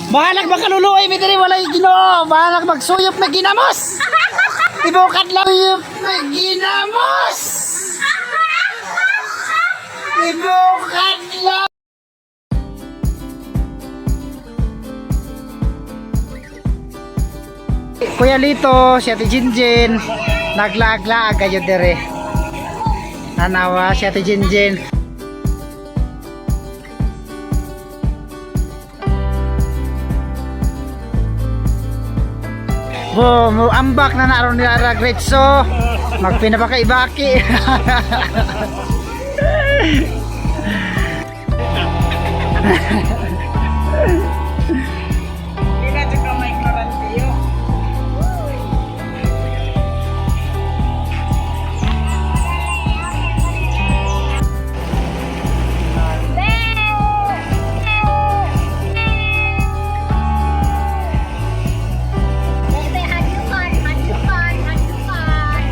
Bahalag makaluluoy mi diri, walay Ginoo. Bahalag magsuyop na ginamos. Tibukat lang suyop na ginamos. Tibukat lang. Kuya Lito, si Ate Jinjin, naglaag-laag kayo dire. Nanawa si Ate Jinjin. Bo, mo ambak na naroon nila ara gretso. Magpinabaka-ibaki. Hindi na dyan ka may ignorantiyo. Bebe, hadlukan, hadlukan, hadlukan.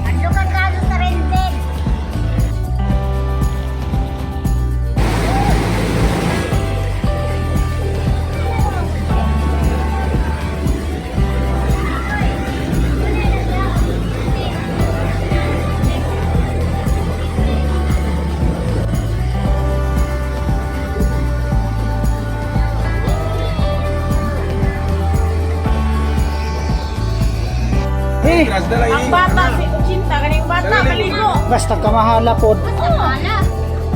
Hadlukan kaso sa rented. Eh, Ang bata, si 80, kaning bata, maligo. basta kamahala pod. Wala.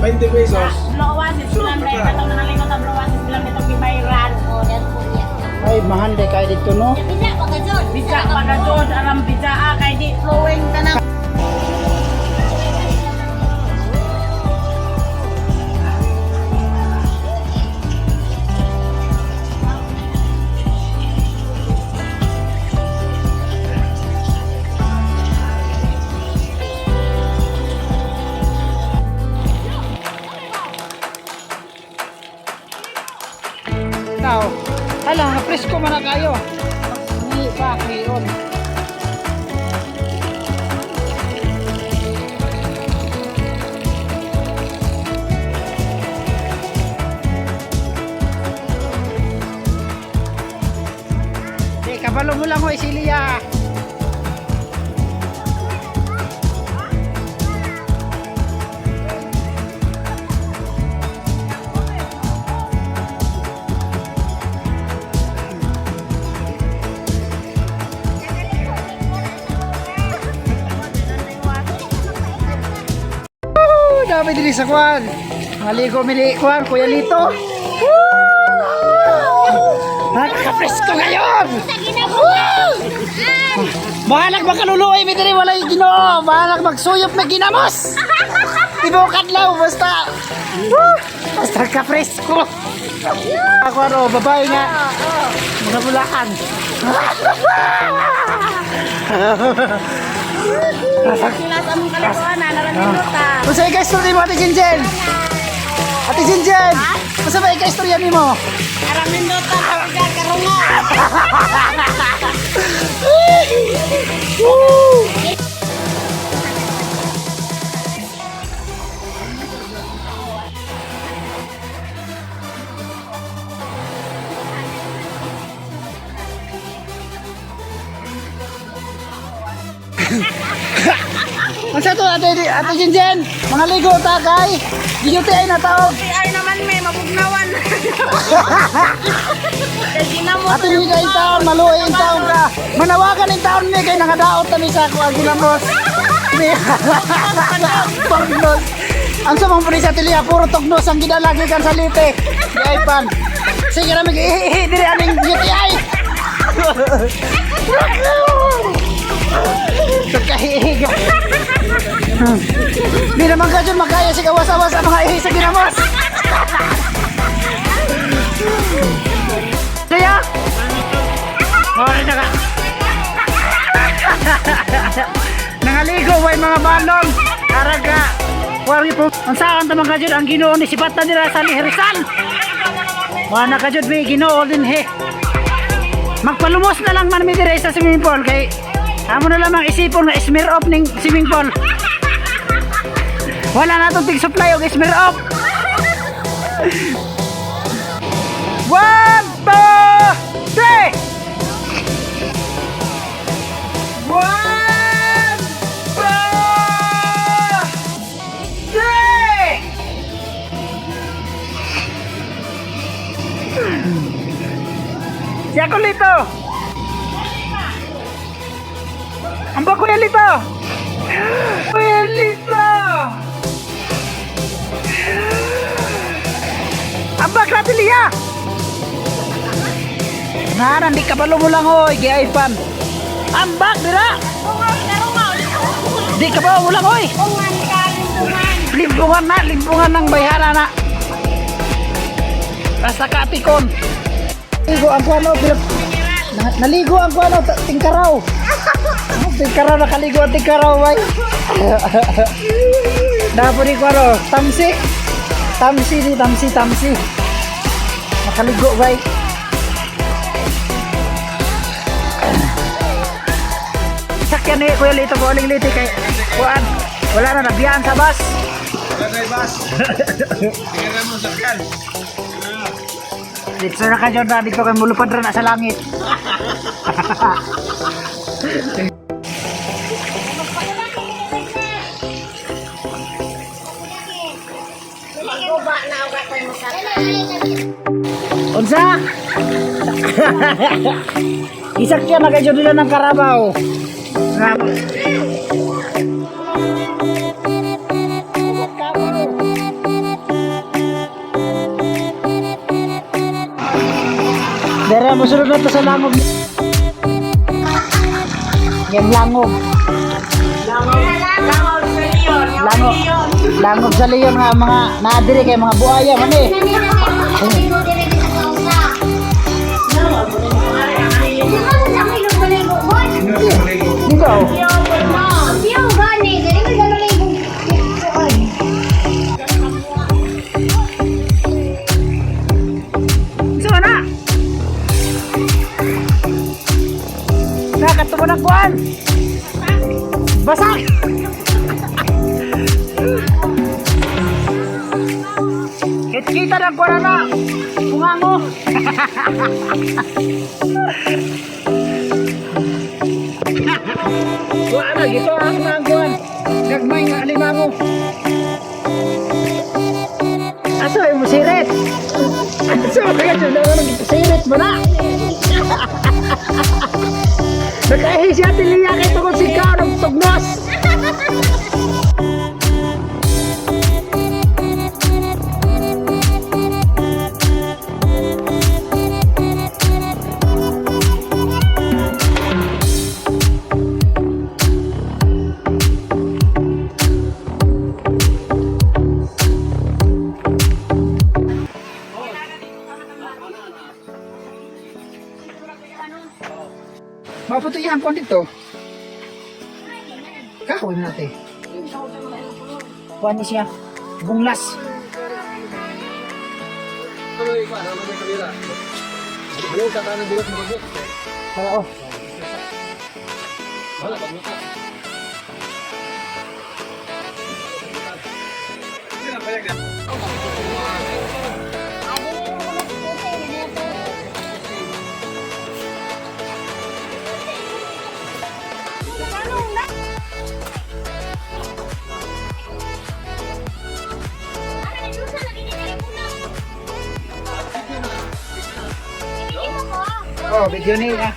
20 pesos. Blowasis bilang dahil katong nangalingo ta blowasis bilang ditong gibayran. Oh, yan po niya. Ay, mahal de kay dito no. Bisa pa ka dyan. Bisa pagajod, aram bisa ah, kay di flowing ka na. Tao. Hala, nga presko man na kayo. Ni pa ngayon. Eh, kabalo mo lang ho, Isilia. Woo! Dami din sa kwan. Maligo mili kwan, Kuya Lito. Woo! Nakaka-presko ngayon! Woo! Bahalag makaluluoy mi diri, walay Ginoo. Bahalag magsuyop na ginamos. Tibukat lang basta. Woo! Basta ka-presko. Ako ano, babae nga. Mga bulakan. Sila sa among kalikuan na, naramindot ah. Unsa ikay istorya mo, Ate Jinjin? Ate Jinjin! Unsa ba ikay istorya nimo? Aramindot ah, kapigar karungo. Woo! Unsa to Ate Jinjin? Mga ligo ta kay UTI na taog. Ay naman may mabugnawan. Kay ginamo. Ate ni kay taon maluoy in taon ka. Manawagan in taon ni kay nangadaot ta ni sa ako ang ginamos. Ni Tugnos. Ang sa mga pulis sa Tilia, puro tugnos ang gidalagi kan sa lite. Di ay pan. Sige na mig ihi diri aning UTI. Pagkahihi ka. Di naman ka dyan makaya sa kawas-awas ang mga ihi sa ginamos. Kaya? Oh, naka. Nangaligo way mga balong. Araga. Wari po. Ang saan tamang kajud ang Ginoo ni sipatan nila sa Rizal. Wala kajud may Ginoo din he. Magpalumos na lang man mi dire sa swimming pool kay amo na lamang isipon nga smear off ning swimming pool. Wala na tong tig supply og smear off. Siya ko lito. Ang ba Kuya Lito? Kuya Lito! Ang ba grabe liya? Naran di kabalo mo lang oy, giaypan. Ambak dira. Di kabalo mo lang oy. Ungan ka, limbungan. Limbungan na, limbungan ng bayhara na. Nasa katikon. Naligo ang kuano, pero naligo ang kuano, tingkaraw. Tingkaraw, nakaligo ang tingkaraw, bay. Dapo ni kuano, tamsi. Tamsi ni, tamsi, tamsi. Nakaligo, bay. Sakyan ni Kuya Lito, buoling liti kay kuan. Wala na, nabiyaan sa bus. Wala na bus. Tingnan mo sakyan. Dito na kayo na dito kay mulupad ra na sa langit. Guba na ugat mo sa. Unsa? Isakyan na kayo nila ng karabaw. Dere, musunod na to sa langob. Yan langob. Langob. Langob sa leon nga mga naadiri kay mga buaya man eh. Dito. Unsa na? Nakatubo ng kuan. Basak. Kita ng kuan na. Pungango. Kuan na gito ang ang kuan. Gagmay nga alimango. Aso ay musirit. Aso ay musirit mo na. Nakahi siya tiliya kay tungkol si Kao ng tugnos. Maputo yan kung dito. Kahoy natin. Kuha ni siya. Bunglas. Para oh. Oh, video ni ah.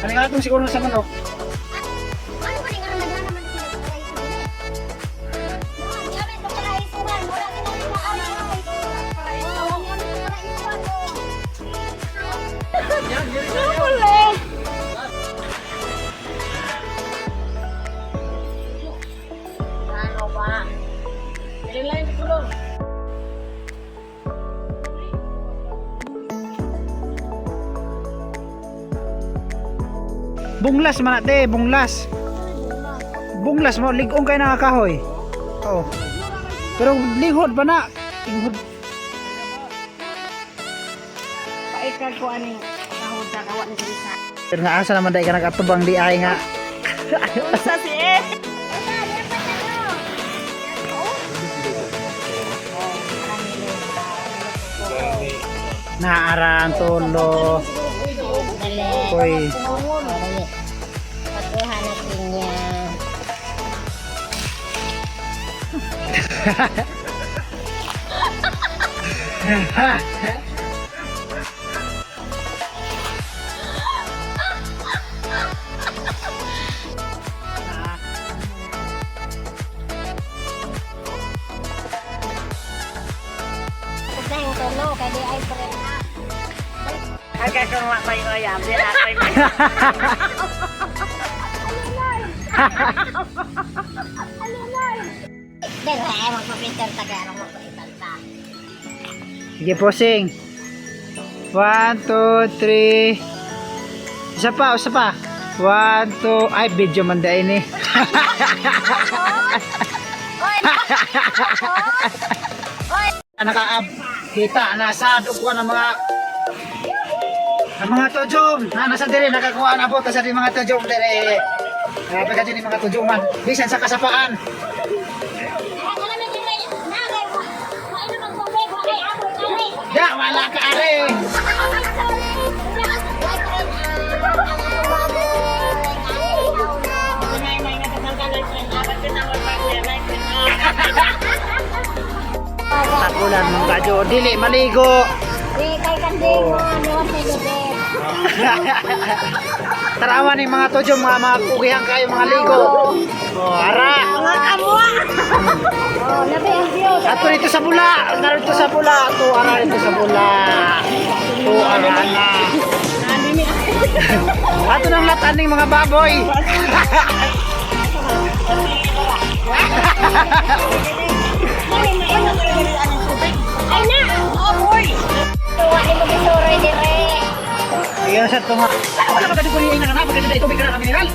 Ano nga itong siguro sa manok? Ano ba? Dili lang yung kulong. Bunglas man ate, bunglas. Bunglas mo, ligong kay nakakahoy. Oo. Pero lihod pa na. Lihod. Paikag ko aning kahod na kawa ni Teresa. Pero nga asa naman dahil ka nagatubang di ay nga. Unsa si eh? Naarang tulo. Koy. Pagkuha natin yan. Dahil tulo, kay di ay pre na. Agak kung wakay mo yan, di ako'y Dahil ay magpapinter ta kaya anong magpapinter ta. Sige, posing. 1, 2, 3. Isa pa, isa pa. 1, 2, ay, video man dahil eh. Nakaab, kita, nasa kuha ng mga ang mga tujong na nasa dire nakakuha na po sa mga tujong dire. Grabe ka dyan yung mga tujuman. Bisan sa kasapaan. Ya, wala ka are. Takulan mong kadyo. Dili, maligo. Di kay kanding mo, niwan sa gabi. Tarawan yung mga tujong, mga kugihan kayo, mga ligo. Oh, ara. Oh, labi ang view. Ato dito sa bula. Narito sa bula. Ato, ara dito sa bula. To, ara na. Ato nang lataning mga baboy. Ay na! Oh boy! Tuwa ni mo gisuroy dire. Sige sa tunga. Wala ba kadyo kunin na na, pagkada ito bigla na mineral.